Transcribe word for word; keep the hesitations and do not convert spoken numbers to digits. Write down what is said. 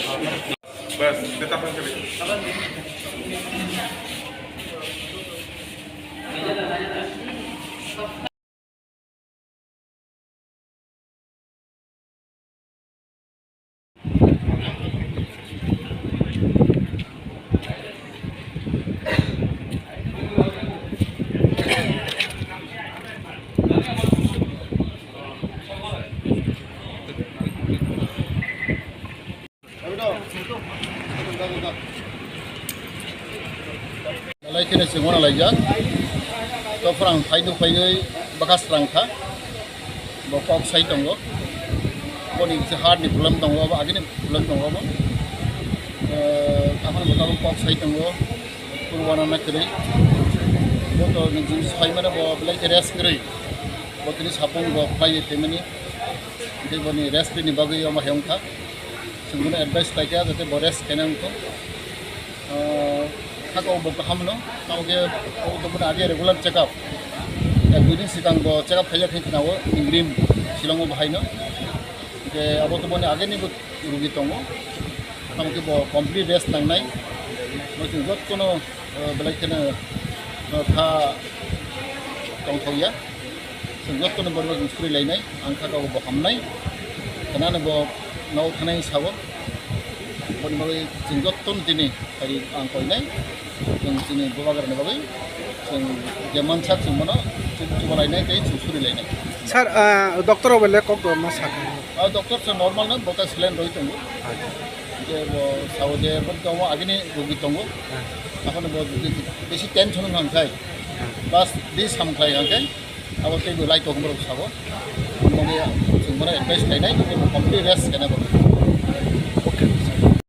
Bas, kita apa tadi? Belai kheno chwng uana laijak. To phrang phaidu phaiwi bwkha srang kha. Bo kok sai tongo. Boni kisa heart ni problem tongo, abo agini problem tongo abo. Eh, aphano bo tabuk kok sai tongo. Purwana na kwrwi. Bo to nini sai mano bo belai khe rest kwrwi. Bo tini sapung bo khlai tei mani. Tei boni rest ni bagwi omo hai wngkha. Chwng bono advice khlaikha, jate bo rest khaina wngthung. Ah, hakao bo kaham no, tamo khe o to bono age regular check up. Ek dui din swkang bo check up khaijak khe khna o Ningrim Shillong o bahai no. Hingke abo to boni age ni bo rugi tongo. Tamo khe bo complete rest nangnai. Bo chwng jotto no, ah, belai kheno, ah, kha tongthokya. Chwng jotono borok chwng suri lainai, ang kha kabo bo hamnai. Khanano bo nogo thanai sao. Boni bagwi chwng jotono tini hai ang koinai. Chwng chini bubagrani bagwi chwng je mansak chwng bono chuba lainai tei chwng suri lainai. Sir, ah, doctor rok bai le kok ma sakha? Ah, doctor chwng normal no, bo ta saline rwi tongo. Je bo sao je bo tongo, agini rogi tongo. Aphano bo besi tension wngkha hwnkhe. Plus di samkhlai hwnkhe. Abo tei bo lai tong borok sabo. Omo khe chwng bono advice khainai, complete rest khaina borok.